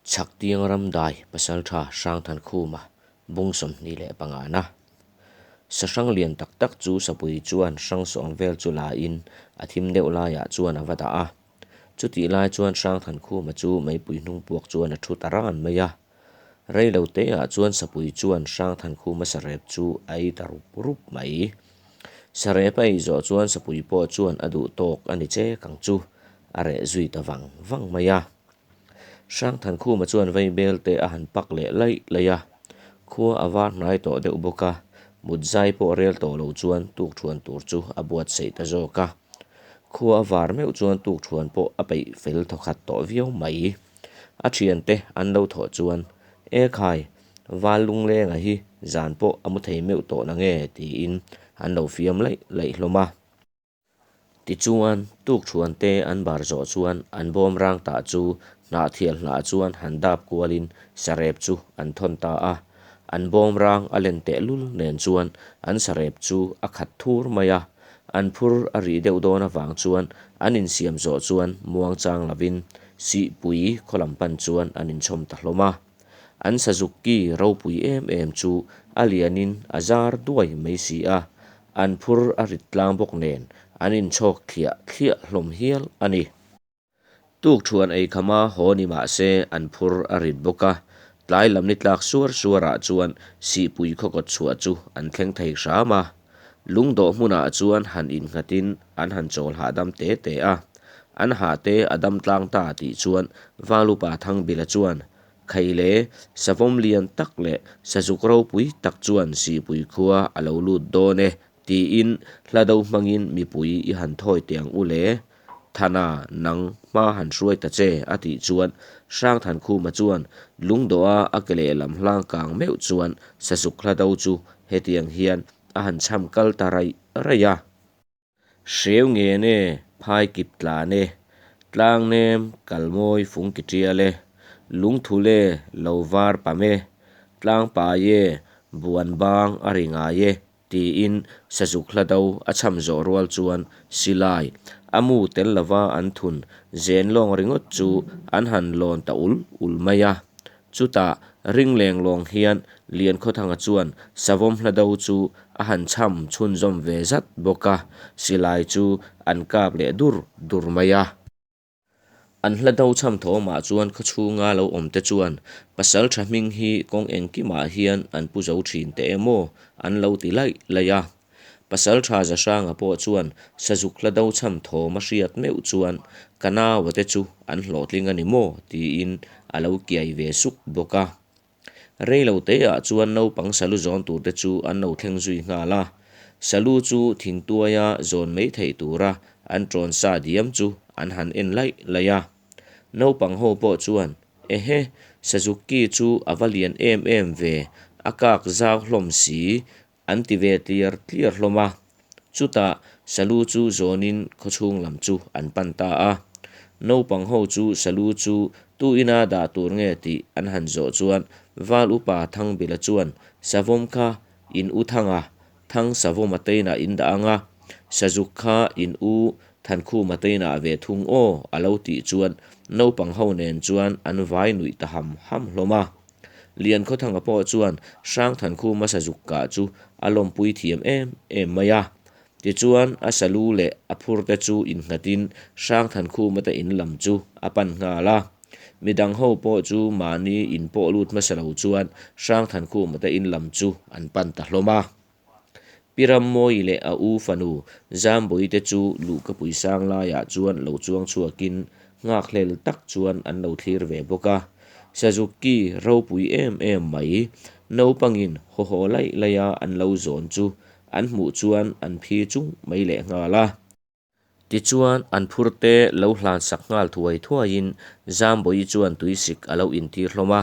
Chhaktiang ramdai pasaltha Hrangthankhuma bung 25 na. Sahrang lian tak tak chu sapui chuan hrang sawm vel chu la in a thim deuh laiah chuan a va dah a. Chutih lai chuan Hrangthankhuma chu meipui hnung puak chuan a thu ta ran mai a. Rei lo teah chuan sapui chuan Hrangthankhuma sarep chu a ei ta rup rup mai. Sarep a ei zawh chuan sapui pawh chuan a duh tawk a ni chek ang chu a reh zui ta vang vang mai a. Hrangthankhuma chuan vaibel te a han pak leh laih laih a, khua a var hnai tawh deuh bawk a, mut zai pawh rel tawh lo chuan tukthuan tur chu a buatsaih ta zawk a. Khua a var meuh chuan tukthuan pawh a peih fel thawkhat tawh viau mai. A thiante an lo thawh chuan, E khai, val lunglenga hi zan pawh a mu thei meuh tawh nange tiin an lo fiam laih laih hlawm a. Tichuan, tukthuante an bar zawh chuan an bawm rang tah chu hnahthial hnah chuan han dap kualin sarep chu an thawn ta a. An bawm rang a len tehlul nen chuan an sarep chu a khat thur mai a. An phur a rih deuh dawn avang chuan an insiam zawh chuan muangchang lovin Sihpui khaw lam pan chuan an inchhawm ta hlawm a. An sazuk ki ropui em em chu a lianin a zar duai mai si a, an phur a rit tlang bawk nen an inchhawk thliah thliah hlawm hial a ni. Tukthuan ei khama haw ni mah se an phur a rit bawk a, tlai lam ni tlak suar suarah chuan Sihpui khawkawt chhuah chu an thleng thei hram a. Lungdawh hmunah chuan han innghatin an han chawl hahdam te te a. An hahte a dam tlang ta tih chuan Valupa Thangbila chuan Khaile, savawm lian tak leh sazuk ropui tak chuan Sihpui khua a lo lut dawn e tiin hla do hmangin mipui i han thawi teh ang u le. Thana, nang hma han hruai ta che a tih chuan Hrangthankhuma chuan lungdawha a ke lehlam hlang kang meuh chuan sazuk hla do chu hetiang hian a han chham kal ta raih raih a. Hreu ngen e, phai kip tlan e, tlang nem kal mawi fung ki tial e, lungthul e, lo var pam e, tlang pai e, buan bang a ri ngai e, tiin sazuk hla do a chham zawh rual chuan silai a mu tel lova an thun zen lawng ringawt chu an han lawn ta ul ul mai a. Chutah ring leng lawng hian Liankhawthanga chuan savawm hla do chu a han chham chhunzawm ve zat bawk a, silai chu an kap leh dur dur mai a. An hla do chham thawmah chuan khawchhunga lo awm te chuan pasal tha hming hi kawng engkimah hian an pu zo thin teh emaw an lo ti laih laih a. Pasal tha Zahranga pawh chuan sazuk hla do chham thawm a hriat meuh chuan ka naua te chu an hlawhtling a ni maw tiin a lo kiai ve suk bawk a. Rei lo teah chuan naupang salu zawn tur te chu an lo thleng zui nghal a. Salu chu thingtuaia zawn mai theih tura an ṭawn sa diam chu an han en laih laih a. Naupang ho pawh chuan, Ehe, sazuk ki chu a va lian em em ve, a kak zau hlawm si, An ti ve tliar tliar hlawm a, chutah Salu chu zawnin khawchhung lam chu an pan ta a. Naupang ho chu Salu chu tu ina dah tur nge tih an han zawh chuan Val upa Thangbila chuan Savawm kha in u Thanga, Thang Savawma teinah in dah ang a, Sazuk kha in u Thankhuma teinah ve thung aw a lo tih chuan naupang ho nen chuan an vai nuih ta ham ham hlawm a. Liankhawthanga pawh chuan Hrangthankhuma sazuk kah chu a lawmpui thiam em em mai a. Tichuan a salu leh a phurte chu innghatin Hrangthankhuma te in lam chu a pan nghal a. Midang ho pawh chu mahni in pawh lut hmasa lo chuan Hrangthankhuma te in lam chu an pan ta hlawm a. Pi Rammawi leh a u fanu Zambawi te chu luhkapui sang laiah chuan lo chuang chhuakin nghakhlel tak chuan an lo thlir ve bawk a. Sazuki ropui em em mai naupangin haw haw laih laiha an lo zawn chu an hmuh chuan an phi chung mai leh nghal a. Tichuan, an phurte lo hlan sak nghal thuai thuaiin Zambawi chuan tuisik a lo intir hlawm a.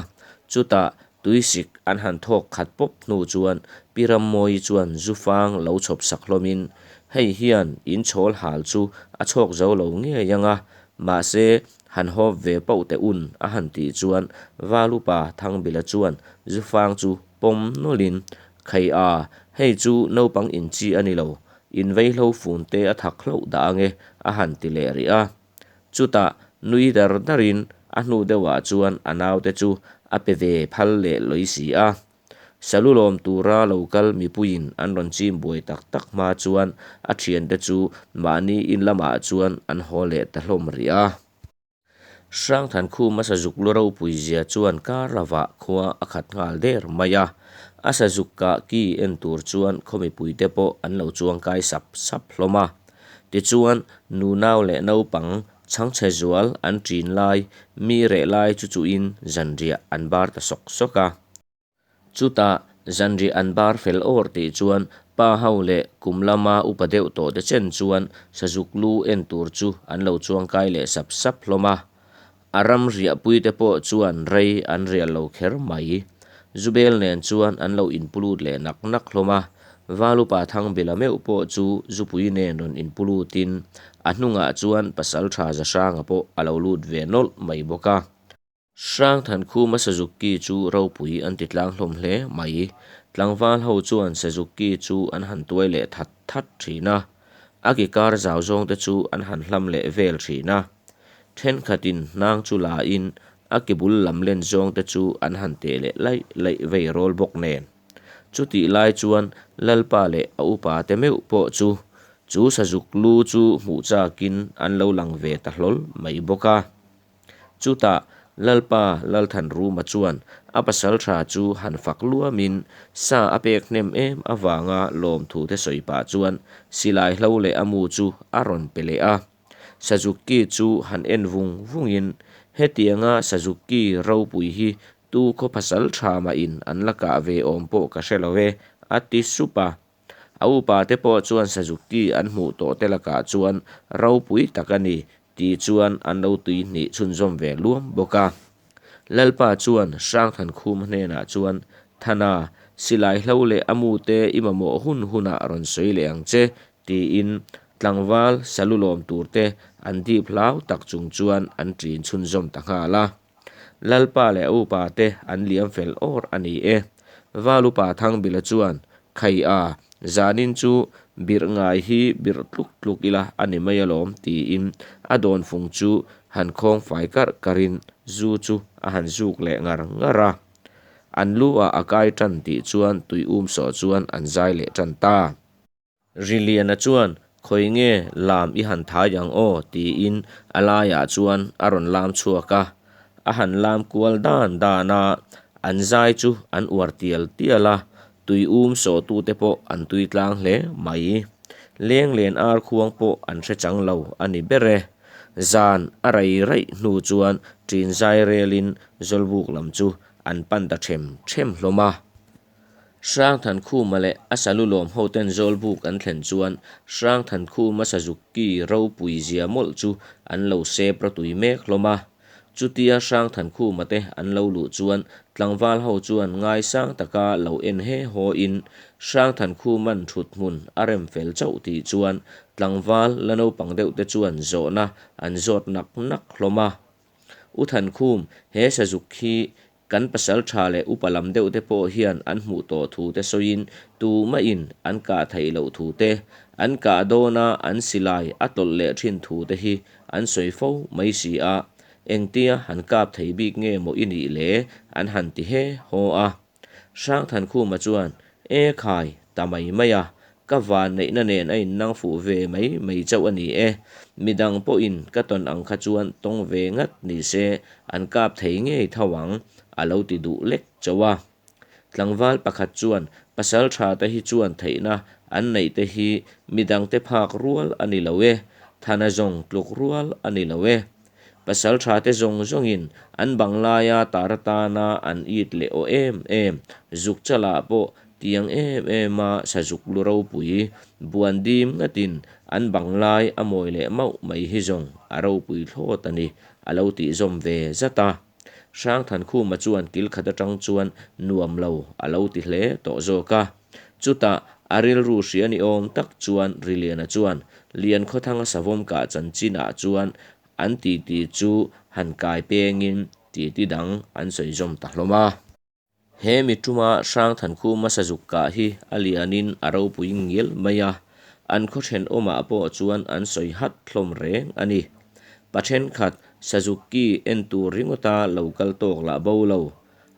Chutah, tuisik an han thawk khat pawp hnu chuan Pi Rammawi chuan zufang lo chhawp sak hlawmin, Hei hian in chhawl hal chu a chhawk zo lo ngei ang a, mahse, han hawp ve pauh teh un a han tih chuan Valupa Thangbila chuan zufang chu pawm nawlhin, Khai a, hei chu naupang inchi a ni lo, In veihlo fun te a thak hlauh dah ange a han ti leh rih a. Chutah nui dar darin A hnu deuhah chuan a naute chu a pe ve phal leh lawi si a. Salu lawm tura lo kal mipuiin an rawn chim buai tak tak hma chuan a thiante chu mahni in lamah chuan an haw leh ta hlawm rih a. Hrangthankhuma sazuk lu ropui zia chuan kar lovah khua a khat nghal der mai a. A sazuk kah ki en tur chuan khaw mipuite pawh an lo chuangkai sap sap hlawm a. Tichuan, nunau leh naupang chhangchhe zual an ṭin lai, mi reh lai chu chuhin zanriah an bar ta sawk sawk a. Chutah, zanriah an bar fel awr tih chuan pa ho leh kum lama upa deuh tawh te chen chuan sazuk lu en tur chu an lo chuangkai leh sap sap hlawm a. A ram riahpui te pawh chuan rei an rial lo kher mai. Zubel nen chuan an lo inpulut leh nak nak hlawm a. Valupa Thangbila meuh pawh chu zupui nen rawn inpulutin a hnungah chuan Pasaltha Zahranga pawh a lo lut ve nawlh mai bawk a. Hrangthankhuma Suzuki chu ropui an ti tlang hlawm hle mai. Tlangval ho chuan Suzuki chu an han tuai leh that that thin a, a ki kar zau zawng te chu an han hlam leh vel thin a. Thenkhatin hnang chu la in a ki bul lam len zawng te chu an han teh leh laih laih vei rawl bawk nen. Chutih lai chuan Lalpa leh a upa te meuh pawh chu chu Sazuk lu chu hmuh chakin an lo lang ve ta hlawl mai bawk a. Chutah Lalpa Lalthanruma chuan a pasaltha chu han fak luamin sa a pek hnem em avanga lawmthu te sawi pah chuan silai hlo leh a mu chu a rawn pe leh a. Sazuki chu han en vung vungin hetianga Sazuki ropui hi tu khaw pasaltha mahin an la kah ve awm pawh ka hre lo e a ti sup a. A upa te pawh chuan Sazuki an hmuh tawh te lakah chuan ropui tak a ni tih chuan an lo tui hnih chhunzawm ve luam bawk a. Lalpa chuan Hrangthankhum hnenah chuan, Thana, silai hlo leh a mute i mamawh hun hunah rawn sawi leh ang che, tiin tlangval salu lawm turte an dip hlau tak chung chuan an ṭin chhunzawm ta nghal a. Lalpa leh a upa te an liam fel awr a ni e. Val upa Thangbila chuan, Khai a, zanin chu birh ngai hi birh tluk tluk ila a ni mai alawm tiin a dawnfung chu han khawng fai karh karhin zu chu a han zuk leh ngar ngar a. An lu ah a kai tan tih chuan tui um sawh chuan an zai leh tan ta. Riliana chuan, Khawi nge lam i han thai ang aw? tiin a laiah chuan a rawn lam chhuak a. A han lam kual dan dan a, an zai chu an uar tial tial a, tui um sawhtute pawh an tui tlang hle mai. Lenglen ar khuang pawh an hre chang lo a ni ber e. Zan a rei raih hnu chuan ṭin zai relin Zawlbuk lam chu an pan ta ṭhem ṭhem hlawm a. Hrangthankhuma leh a salu lawm hoten Zawlbuk an thlen chuan Hrangthankhuma Sazuki ropui zia mawlh chu an lo sep rawtui mek hlawm a. Chutia Hrangthankhuma te an lo luh chuan tlangval ho chuan ngaisang taka lo en he haw in Hrangthankhuman thut hmun a rem fel chauh tih chuan tlangval la naupang deuh te chuan zawhna an zawt nak nak hlawm a. U Thankhum, he Sazuk hi Kan pasal tha leh upa lam deuh te pawh hian an hmuh tawh thu te sawiin tumahin an kah theih loh thu te, an kah dawna an silai a tawlh leh thin thu te hi an sawi fo mai si a, engtia han kap thei bik nge maw i nih le an han ti he haw a. Hrangthankhuma chuan, E khai, ta mai mai a, Ka vanneihna nen a innang fuh ve mai mai chauh a ni e. Midang pawhin ka tawn ang kha chuan tawng ve ngat ni se an kap thei ngei tho ang, a lo ti duh lek chauh a. Tlangval pakhat chuan pasal tha te hi chuan theihna an neih te hi midangte phak rual a ni lo e, thana zawng tluk rual a ni lo e. Pasal tha te zawng zawngin an bang laia tar atana an it leh aw em em, zuk chalah pawh tiang em em a sazuk lu ropui buan dim ngatin an bang lai a mawi leh mauh mai hi zawng a ropui thlawt a ni, a lo tih zawm ve zat a. Hrangthankhuma chuan kil khat atang chuan nuam lo a lo ti hle tawh zawk a. Chutah a rilru hria ni awm tak chuan Riliana chuan Liankhawthanga savawm kah chanchinah chuan an titi chu han kai pengin titi dang an sawi zawm ta hlawm a. He mi tuma Hrangthankhuma sazuk kah hi a lianin a ropui ngial mai a, an khaw thenawmah pawh chuan an sawi hat hlawm reng a ni. Pa thenkhat Sazuk ki en tur ringawta lo kal tawk lah bo lo.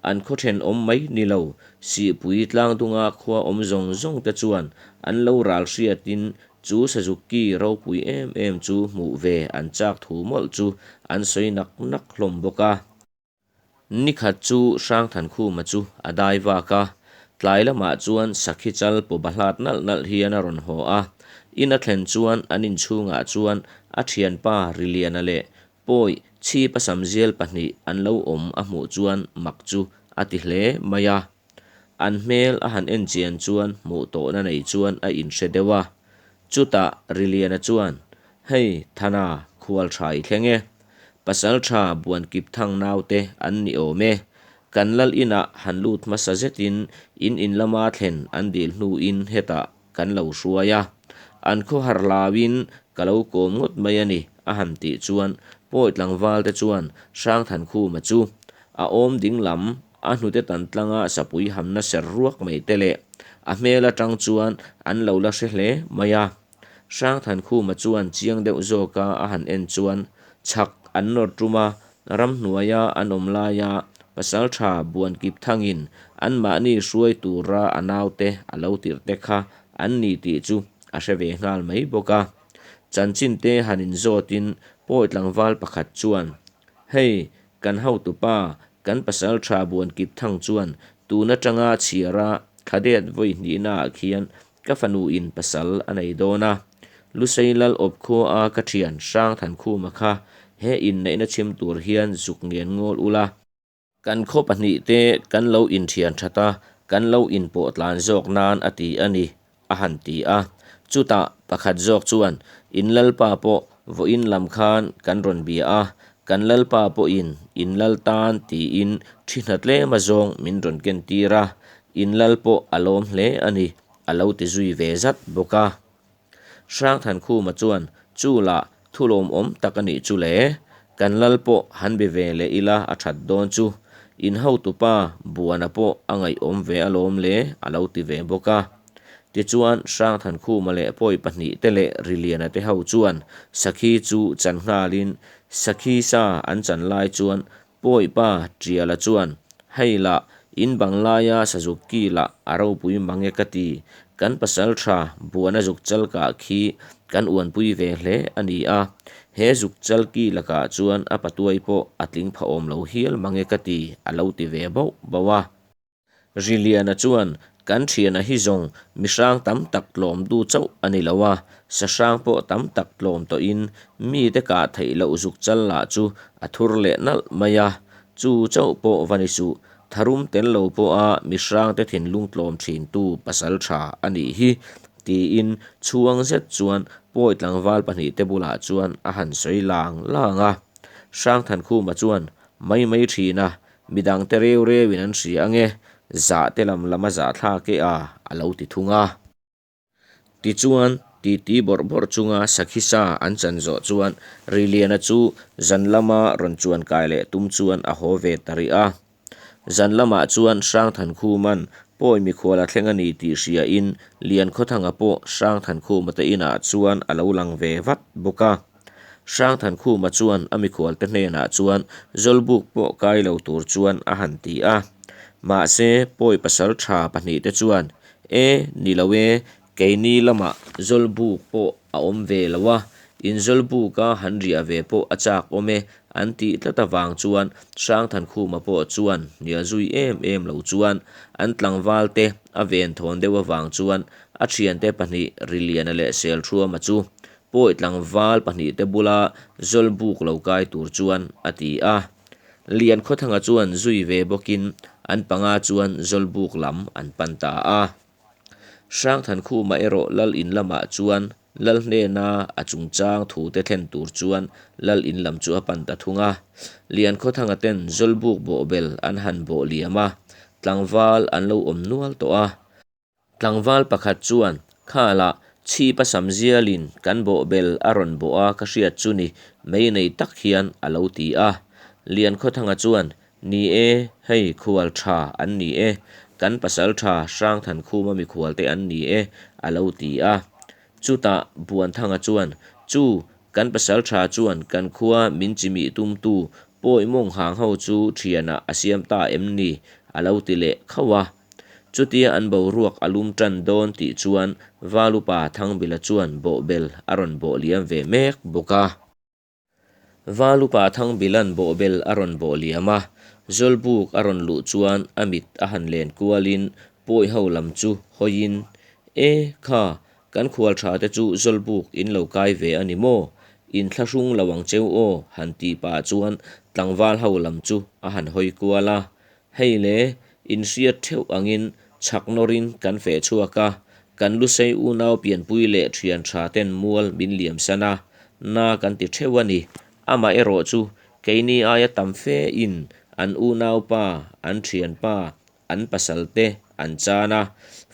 An khaw thenawm mai ni lo, Sihpui tlangdunga khua awm zawng zawng te chuan an lo ral hriatin chu Sazuk ki ropui em em chu hmuh ve an chak thu mawlh chu an sawi nak nak hlawm bawk a. Ni khat chu Hrangthankhuma chu a dai vak a, tlai lamah chuan sakhi chal paw bahlat nalh nalh hian a rawn haw a. In a thlen chuan an inchhungah chuan a thianpa Riliana leh Pawi chhipa samzial pahnih an lo awm a hmuh chuan mak chu a ti hle mai a. An hmel a han en chian chuan hmuh tawhna nei chuan a inhre deuh a. Chutah Riliana chuan, Hei, Thana, khual tha i thleng e. Pasaltha Buankip Thang naute an ni awm e. Kan lal inah han lut hmasa zetin in in lama thlen an dil hnuin hetah kan lo hruai a. An khawhar hlauin ka lo kawm ngawt mai a ni, a han tih chuan Pawi tlangvalte chuan Hrangthankhuma chu a awm ding lam a hnute tan tlanga sapui hamna ser ruak mai te leh a hmel atang chuan an lo la hre hle mai a. Hrangthankhuma chuan chiang deuh zawka a han en chuan chhak an nawr tum a, ramhnuaia an awm laia pasaltha Buankip thangin anmahni hruai tura a naute a lo tirh te kha an ni tih chu a hre ve nghal mai bawk a. Chanchin te han inzawtin pawi tlangval pakhat chuan, Hei, Kan hotupa, kan pasal tha buan kip thang chuan tun atanga chhiara thladet vawi hnihnaah khian ka fanu in pasal a nei dawn a. Lusei lal awp khua a ka thian Hrang Thankhuma kha he inneihna chhim tur hian zuk ngen ngawl ula. Kan khaw pahnihte kan lo inthian that a, kan lo inpawh tlan zawk nan a ti a ni. A han ti a. Chutah pakhat zawk chuan, In lalpa pawh vawiin lam khan kan rawn bia a, kan lalpa pawhin in lal tan tiin thi hna tlem a zawng min rawn ken tir a, in lal pawh a lawm hle a ni, a lo ti zui ve zat bawk a. Hrangthankhuma chuan, Chu lah thu lawmawm tak a nih chu le, kan lal pawh han be ve leh ila a that dawn chu, in hotupa Buana pawh a ngaihawm ve alawm le a lo ti ve bawk a. Tichuan Hrangthankhuma leh Pawi pahnihte leh Riliana te ho chuan Sakhi chu chan nghalin Sakhi sa an chan lai chuan Pawi pa Tiala chuan, Hei lah, in bang laia sazuk ki lah a ropui mang e ka ti. Kan pasal tha Buana zuk chal kah khi kan uanpui ve hle a ni a. He zuk chal ki lakah chuan a patuai pawh a tling phahawm lo hial mang e ka ti, a lo ti ve bauh bauh a. Riliana chuan, Kan thiana hi zawng mi hrang tam tak tlawm du chauh a ni lo a, sa hrang pawh tam tak tlawm tawhin mite kah theih loh zuk chal lah chu a thur leh nalh mai a, chu chauh pawh va ni suh, tharum tel lo pawha mi hrangte thinlung tlawm thintu pasal tha a nih hi, tiin chhuang zet chuan pawi tlangval pahnihte bulah chuan a han sawi lang lang a. Hrangthankhuma chuan, Mai mai thin a, Midang te reu reu in an hria ange, zah te lam lam a zah thlak e a, a lo ti thung a. Tichuan, titi bawrh bawrh chunga sakhi sa an chan zawh chuan Riliana chu zan lama rawn chuan kai leh tum chuan a haw ve ta rih a. Zan lamah chuan Hrangthankhuma'n pawi mikhual a thleng a ni tih hria in Liankhawthanga pawh Hrangthankhuma te inah chuan a lo lang ve vat bawk a. Hrangthankhuma chuan a mikhualte hnenah chuan Zawlbuk pawh kai lo tur chuan a han ti a. Mahse, pawi pasal tha pahnihte chuan, E, ni lo e, keini lamah Zawlbuk pawh a awm ve lo a, in Zawlbuka han riah ve pawh a chak awm e, an tih tlat avang chuan Hrangthankhuma pawh chuan hnial zui em em lo chuan an tlangvalte a venthawn deuh avang chuan a thiante pahnih Riliana leh Selthuama chu Pawi tlangval pahnihte bula Zawlbuk lo kai tur chuan a ti a. Liankhawthanga chuan zui ve bawkin an panga chuan Zawlbuk lam an pan ta a. Hrangthankhuma erawh Lal in lamah chuan Lal hnena a chungchang thute thlen tur chuan Lal in lam chu a pan ta thung a. Liankhawthanga ten Zawlbuk bawhbel an han bawh liam a, tlangval an lo awm nual tawh a. Tlangval pakhat chuan, Khalah, chhipa sam zialin kan bawhbel a rawn bawh a ka hriat chu ni, mei nei tak hian a lo ti a. Liankhawthanga chuan, Ni e, hei khual tha an ni e, kan pasal tha Hrangthankhuma mikhualte an ni e, a lo ti a. Chutah Buanthanga chuan, Chu, Kan pasalṭha chuan kan khua min chimih tumtu pawi mawng hang ho chu ṭhianah a siam ta em ni? a lo ti leh khauh a. Chutia an boruak a lum ṭan dawn tih chuan Val upa Thangbila chuan bawhbel a rawn bawh liam ve mek bawk a. Val upa Thangbila'n bawhbel a rawn bawh liam a, Zawlbuk a rawn luh chuan a mit a han len kualin pawi ho lam chu hawiin, E kha, kan khual tha te chu Zawlbuk in lo kai ve a ni maw? In thlahrung lo ang cheu aw han tih pah chuan tlangval ho lam chu a han hawi kual a. Hei le, in hriat theuh angin chhak nawrin kan feh chhuak a, kan Lusei unau pianpui leh thian tha ten mual min liam san a, na kan ti theuh a ni. Amaherawh chu keini aia tam fe in an unaupa, an thianpa, an pasal te an chan a,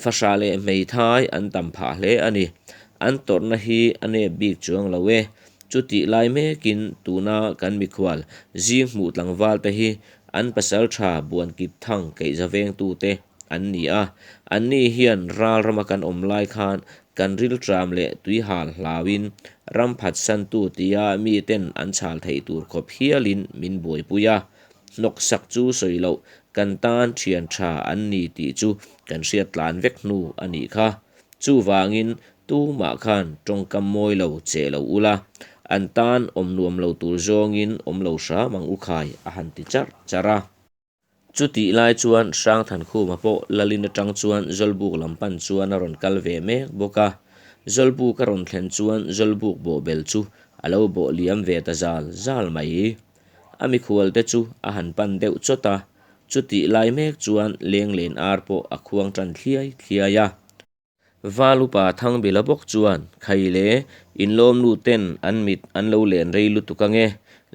fahrah leh hmeithai an tam phah hle a ni. An tawrhna hi a nep bik chuang lo e. Chutih lai mekin tuna kan mikhual zing hmuh tlangval te hi an pasal tha buan kip thang keihza vengtute an ni a. Anni hian ral rama kan awm lai khan kan rilṭam leh tuihal hlauin ram phatsantu tia miten an chhal theih tur khawp hialin min buaipui a. Hnawksak chu sawi loh kan tan thian tha an ni tih chu kan hriat tlan vek hnu a nih kha. Chuvangin tumah khan tawngkam mawi lo che lo ula, an tan awm nuam lo tur zawngin awm lo hram ang u khai a han ti charh charh a. Chutih lai chuan Hrangthankhuma pawh Lalin atang chuan Zawlbuk lam pan chuan a rawn kal ve mek bawk a. Zawlbuk a rawn thlen chuan Zawlbuk bawhbel chu a lo bawh liam ve ta zal zal mai. A mikhual te chu a han pan deuh chawt a, chutih lai mek chuan lenglen ar pawh a khuang tan thliai thliai a. Val upa Thangbila bawk chuan, Khai le, inlawmnu ten an mit an lo len rei lutuk ange,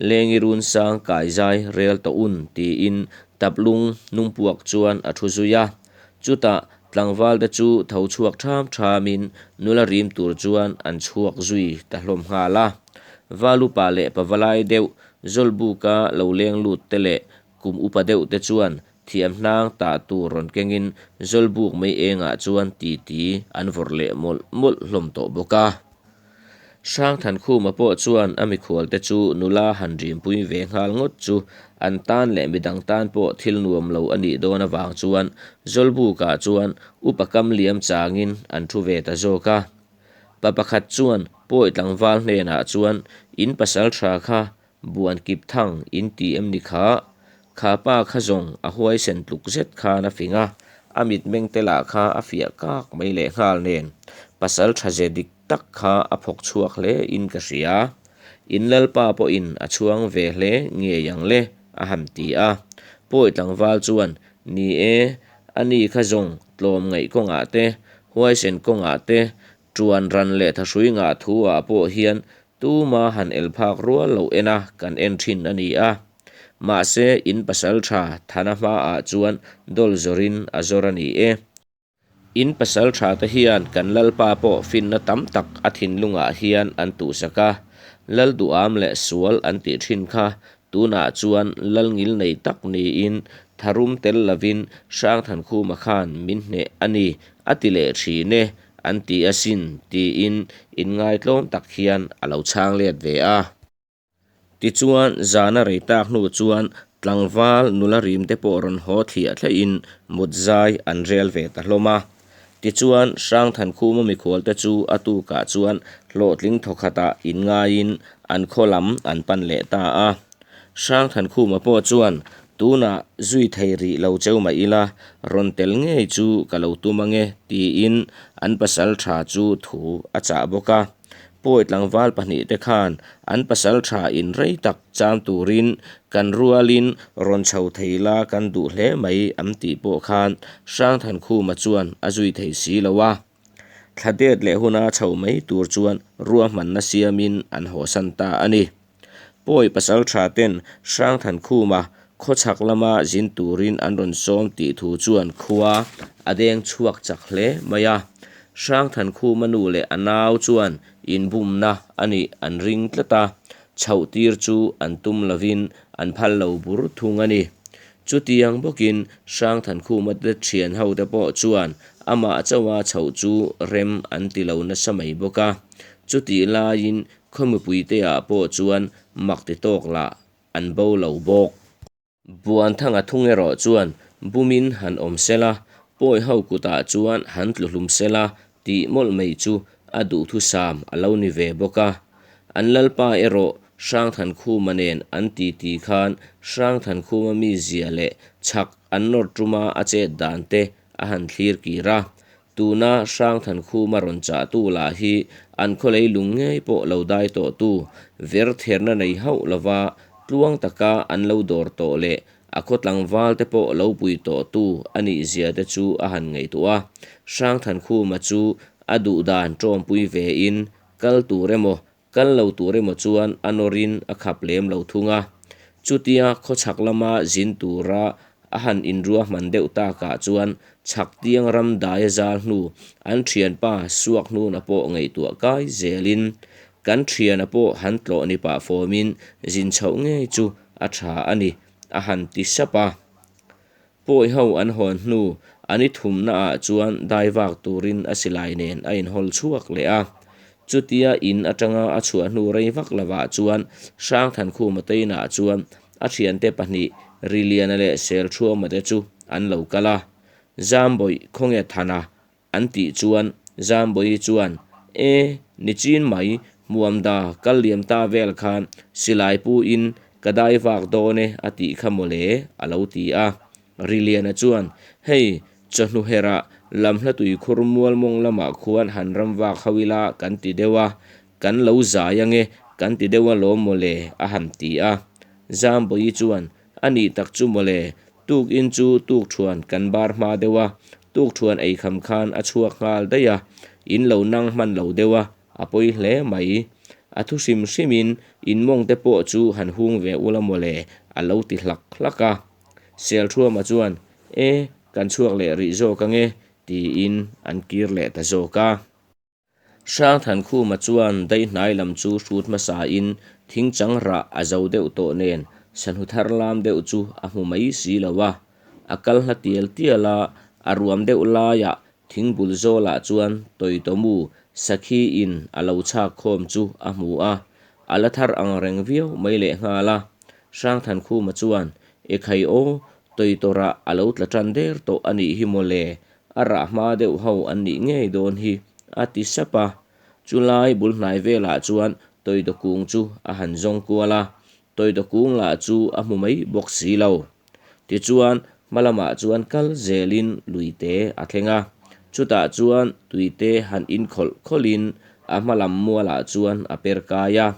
lengi run sang kai zai rel tawh un tiin taplung hnungpuak chuan a thu zui a. Chutah tlangval te chu tho chhuak ṭham ṭhamin nula rim tur chuan an chhuak zui ta hlawm nghal a. Val upa leh pavalai deuh Zawlbuka lo leng lut te leh kum upa deuh te chuan thiam hnang tah tur rawn kengin Zawlbuk mei engah chuan titi an vawrh leh mawlh mawlh hlawm tawh bawk a. Hrangthankhuma pawh chuan a mikhualte chu nula han rimpui ve nghal ngawt chu an tan leh midang tan pawh thil nuam lo a nih dawn avang chuan Zawlbukah chuan upa kam liam changin an thu ve ta zawk a. Pa pakhat chuan pawi tlangval hnenah chuan in pasal tha kha Buan kip thang in ti em ni kha? Kha pa kha zawng a huaisen tluk zet khan a fing a, a mitmeng te lah kha a fiah kak mai leh nghal nen pasal tha ze dik tak kha a phawk chhuak hle in ka hria. In lalpa pawhin a chhuang ve hle ngei ang le a han ti a. Pawi tlangval chuan, Ni e, ani kha zawng tlawm ngaih kawngah te, huaisen kawngah te, Tuan ran leh thahrui ngah thu ah pawh hian tuma han el phak rual loh en a kan en thin a ni a. Mahse in pasal tha Thana hma ah chuan dawl zawr in a zawr a ni e. In pasal tha te hian kan Lalpa pawh finna tam tak a thinlung ah hian an tuhsak a, Lal duham leh sual an tih thin kha Tunah chuan Lalngil nei tak niin tharum tel lovin Hrangthankhuma khan min hneh a ni a ti leh thin e, an ti asin tiin inngaitlawm tak hian a lo chhang let ve a. Tichuan zana rei tak hnu chuan tlangval nula rim te pawh rawn haw thliah thliahin mut zai an rel ve ta hlawm a. Tichuan, Hrangthankhuma mikhualte chu a tukah chuan hlawhtling thawkhatah inngaiin an khaw lam an pan leh ta a. Hrangthankhuma pawh chuan, Tunah zui thei rih lo cheu mah ila, rawn tel ngei chu ka lo tum ange, tiin an pasal tha chu thu a chah bawk a. Pawi tlangval pahnihte khan an pasal tha in rei tak cham turin kan rualin rawn chho thei la kan duh hle mai an tih pawh khan Hrangthankhuma chuan a zui thei si lo a. Thla det leh huna chho mai tur chuan ruahmanna siamin an hawsan ta a ni. Pawi pasal tha ten Hrangthankhuma khawchhak lama zin turin an rawn sawm tih thu chuan khua a deng chhuak chak hle mai a. Hrangthankhuma nu leh a nau chuan inbumna a nih an ring tlat a, chhoh tir chu an tum lovin an phal lo bur thung a ni. Chutiang bawkin Hrangthankhuma te thian ho te pawh chuan amah chauha chhoh chu rem an ti lo nasa mai bawk a. Chutih laiin. Khaw mipuite ah pawh chuan mak ti tawk lah an bo lo bawk. Buanthanga thung erawh chuan bumin han awm sela, pawi ho kutah chuan han tlu hlum sela tih mawlh mai chu a duhthusam a lo ni ve bawk a. An lalpa erawh Hrangthankhuma nen an titi khan Hrangthankhuma mizia leh chhak an nawr tuma a chet dan te a han thlir kir a. Tuna Hrangthankhuma rawn chahtu lah hi an khaw leilung ngei pawh lo dai tawhtu vertherna nei hauh lova tluang taka an lo dawr tawh leh a khaw tlangval te pawh lo pui tawhtu a nih zia te chu a han ngaihtuah a. Hrangthankhuma chu a duh dan tawmpui vein kal tur emaw kal lo tur emaw chuan a nawrin a khap lem lo thung a. Chutia khawchhak lama zin tura a han inruahman deuh takah chuan Chhaktiang ram daia zal hnu an thianpa suak hnuna pawh ngaihtuah kai zelin kan thiana pawh han tlawh ni pah fawmin zin chhoh ngei chu a tha a ni a han ti sap a. Pawi ho an hawn hnu a ni thumna ah chuan dai vak turin a silai nen a inhawl chhuak leh a. Chutia in atanga a chhuah hnu rei vak lovah chuan Hrangthankhuma te inah chuan a thiante pahnih Riliana leh Selthuama te chu an lo kal a. Zambawih khawnge Thana An tih chuan Zambawi chuan, E, nichin mai, hmuamda kal liam ta vel khan silai pu in ka dai vak dawn e a tih kha mawle a lo ti a. Riliana chuan, Hei, chawhnu herah lamhla tuikhur mual mawng lamah khuan han ram vak ho ila kan ti deuh a, kan lo zai ange kan ti deuh alawm mawle a han ti a. Zambawi chuan, A nih tak chu mawle, tukin chu tukthuan kan bar hma deuh a, tukthuan eikham khan a chhuak nghal daih a, in lo nang hman lo deuh a, a pawi hle mai. A thu hrim hrimin in mawng te pawh chu han hung ve ula mawle a lo ti hlak hlak a. Selthuama chuan, E, kan chhuak leh rih zawk ange, tiin an kir leh ta zawk a. Hrangthankhuma chuan daihnai lam chu hrut hmasain thingchang rah a zo deuh tawh nen sahnu thar lam deuh chu a hmu mai si lo a. A kal hla tial tial a, a ruam deuh laiah thingbul zawlah chuan Tawitawmu sakhi in a lo chhak khawm chu a hmu a, a la thar ang reng viau mai lehnghal a. Hrangthankhuma chuan, Ekhai aw, Tawitawrah a lo tla tan der tawh a nih hi mawle, A rah hma deuh ho an nih ngei dawn hi, a ti sap a. Chulai bul hnai velah chuan Tawitaw kung chu a han zawng kual a, Tawitaw kung lah chu a hmu mai bawk si lo. Tichuan, hma lamah chuan kal zelin luite a thleng a, chutah chuan tuite han inkhawlh khawlhin a hma lam mualah chuan a per kai a.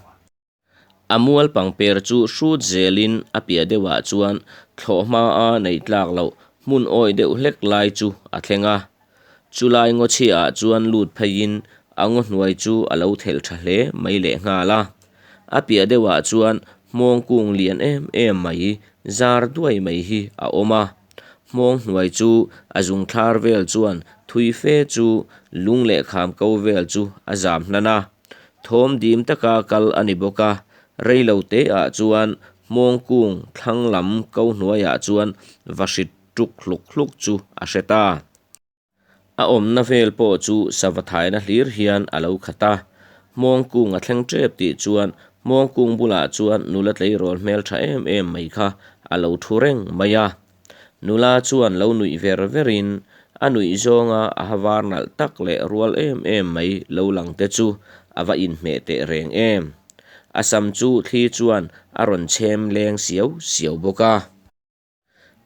A mual pangper chu hrut zelin a piah deuhah chuan thlawh hmaa neih tlak loh hmun awi deuh hlek lai chu a thleng a. Chulai ngaw chhiaah chuan lut pheiin a ngaw hnuai chu a lo thelh tha hle mai lehnghal a. A piah deuhah chuan hmawng kung lian em em mai zar duai mai hi a awm a. Hmawng hnuai chu a zung thlar vel chuan thui fe chu lung leh kham ko vel chu a zam hnan a. Thawm dim taka kal a ni bawk a, rei lo te ah chuan hmawng kung thlang lam ko hnuaiah chuan va hrit tuk hluk hluk chu a hre ta. A awmna vel pawh chu sava thaina hlir hian a lo khat a, hmawng kung a thleng tep tih chuan hmawng kung bulah chuan nula tleirawl hmeltha em em mai kha a lo thu reng mai a. Nula chuan lo nuih ver verin a nuih zawnga a ha var nalh tak leh rual em em mai lo lang te chu a va inhmeh teh reng em. A sam chu thli chuan a rawn chhem leng siau siau bawk a.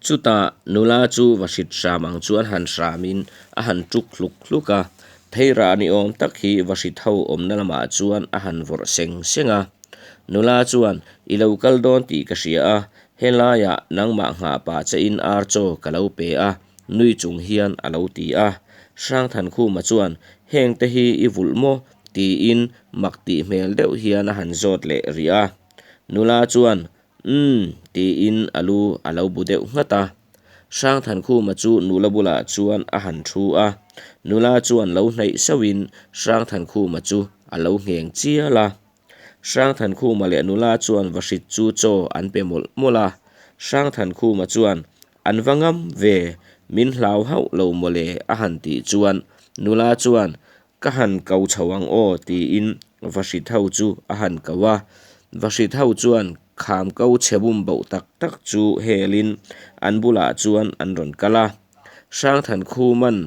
Chutah nula chu va hrit hram ang chuan han hramin a han tuk hluk hluk a, theirah ni awm tak hi va hrit ho awmna lamah chuan a han vawrh seng seng a. Nula chuan, I lo kal dawn tih ka hria a, helaiah nangmah nghah pah che in ar chaw ka lo pe a, nui chung hian a lo ti a. Hrangthankhuma chuan, Heng te hi i vulh maw? tiin mak tih hmel deuh hian a han zawt leh rih a. Nula chuan, Umm, tiin a lu a lo bu deuh nghat a. Hrangthankhuma chu nula bulah chuan a han thu a, nula chuan lo hnaih sauhin Hrangthankhuma chu a lo ngheng chial a. Hrangthankhuma leh nula chuan vahrit chu chaw an pe mawlh mawlh a, Hrangthankhuma chuan, An va ngam ve, min hlau hauh lo mawle a han tih chuan nula chuan, Ka han ko chho ang aw tiin Vahrit ho chu a han ko a. Vahrit ho chuan kham ko chhe bum boh tak tak chu helin an bulah chuan an rawn kal a. Hrangthankhuman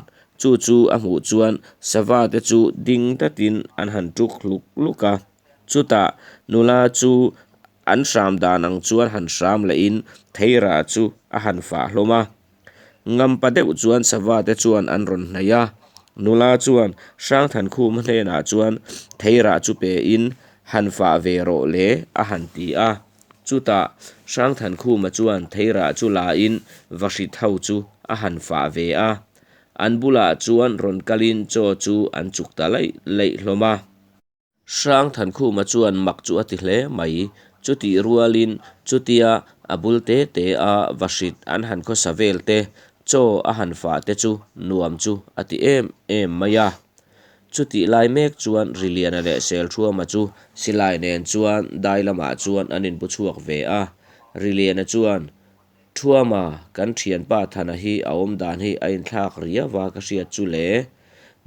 chu chu a hmuh chuan sava te chu ding datin an han tuk hluk hluk a. Chutah nula chu an hram dan ang chuan han hram lehin theirah chu a han fah hlawm a. Ngampa deuh chuan sava te chuan an rawn hnaih a, nula chuan Hrangthankhuma hnenah chuan theirah chu pein han fah ve rawh le a han ti a. Chutah Hrangthankhuma chuan theirah chu lain vahrit ho chu a han fah ve a. An bulah chuan rawn kalin chaw chu an chuk ta laih laih hlawm a. Hrangthankhuma chuan mak chu a ti hle mai. Chutih rualin chutia a bul te te a vahrit an han khawsa vel te, chaw a han fah te chu nuam chu a ti em em mai a. Chutih lai mek chuan Riliana leh Selthuama chu silai nen chuan dai lamah chuan an inpu chhuak ve a. Riliana chuan, Thuama, kan thianpa Thana hi a awm dan hi a inthlak riau a ka hriat chu le.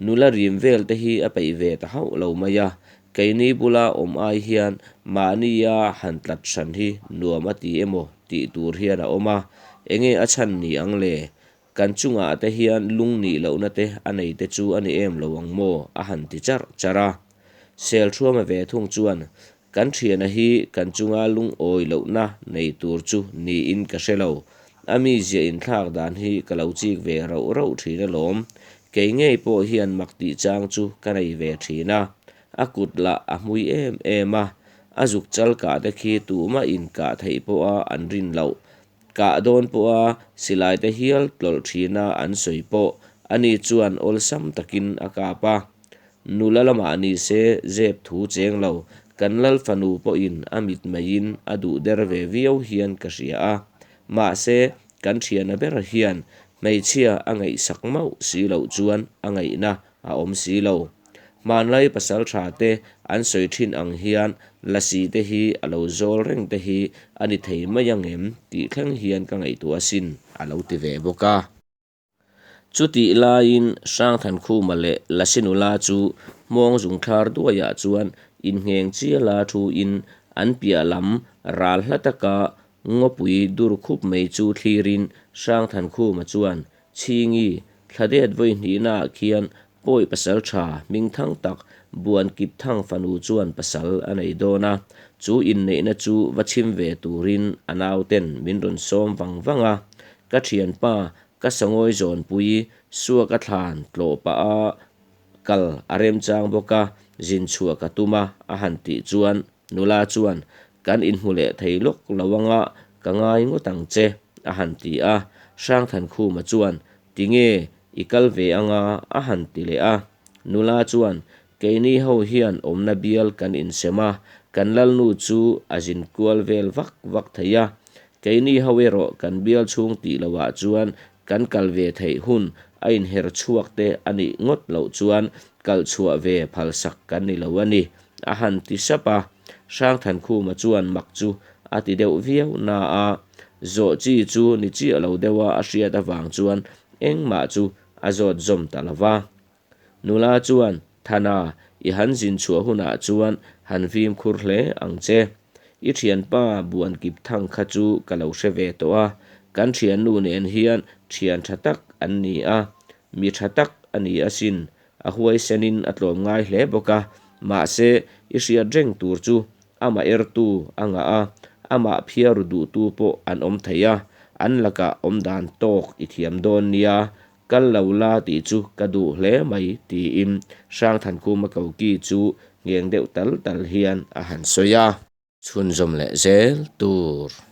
Nula rim vel te hi a peih ve ta hauh lo mai a, keini bula awm ai hian mahnia han tlat hran hi nuam a ti emaw tih tur hian a awm a, enge a chhan ni ang le? Kan chungah te hian lung nih lohna te a nei te chu a ni em lo ang maw? a han ti charh charh a. Selthuama ve thung chuan Kan thiana hi kan chunga lungawi lohna nei tur chu niin ka hre lo. A mizia inthlak dan hi ka lo chik ve rauh rauh thin alawm. Kei ngei pawh hian mak tih chang chu ka nei ve thin a. A kut lah a hmui em em a. A zuk chal kah te khi tumah inkah theih pawha an rin loh. Kah dawn pawha silai te hial tlawlh thina an sawi pawh ani chuan awlsam takin a kap a. Nula lamah ni se zep thu cheng lo, kan lal fanu pawhin a mitmeiin a duh der ve viau hian ka hria a. Mahse, kan thiana ber hian hmeichhia a ngaihsak mauh si loh chuan a ngaihna a awm si lo. Hmanlai pasal tha te an sawi thin ang hian lasi te hi a lo zawl reng te hi a ni thei mai ang em tih thleng hian ka ngaihtuah asin a lo ti ve bawk a. Chutih laiin Hrangthankhuma leh Lasi nula chu hmawng zungthlar duaiah chuan inngheng chiala thuin an piah lam ral hla taka ngawpui dur khup mai chu thlirin Hrangthankhuma chuan Chhingi, thladet vawi hnihnaah khian Pawi pasal tha hming thang tak Buan Kip Thang fanu chuan pasal a nei dawn a, chu inneihna chu va chhim ve turin a nauten min rawn sawm vang vang a. Ka thianpa, ka sangawi zawnpui, suaka thlan tlawh pah a kal a remchang bawk a, zin chhuah ka tum a, a han tih chuan nula chuan, Kan inhmu leh thei lawk lo anga ka ngai ngawt ang che, a han ti a. Hrangthankhuma chuan, Tinge i kal ve anga? a han ti leh a. Nula chuan, Keini ho hian awmna bial kan insem a, kan lalnu chu a zin kual vel vak vak thei a. Keini ho erawh kan bial chhung tih lohah chuan kan kal ve theih hun a inher chhuak te a nih ngawt loh chuan kal chhuah ve phalsak kan ni lo a ni, a han ti sap a. Hrangthankhuma chuan mak chu a ti deuh viau na a, zawh chi chu ni chiah lo deuha a hriat avang chuan engmah chu a zawt zawm ta lo va. Nula chuan, Thana, i han zin chhuah hunah chuan han fimkhur hle ang che. I thianpa buan kip thang kha chu ka lo hre ve tawh a, kan thiannu nen hian thian tha tak an ni a, mi tha tak a ni asin, a huaisenin a tlawm ngai hle bawk a, mahse i hriat reng tur chu amah ertu a ngah a, amah phiaru duhtu pawh an awm thei a, an lakah awm dan tawk i thiam dawn nia, Kal lo la tih chu ka duh hle mai tiin Hrangthankhuma koki chu ngheng deuh tal tal hian a han sawi a. Chhunzawm leh zel tur.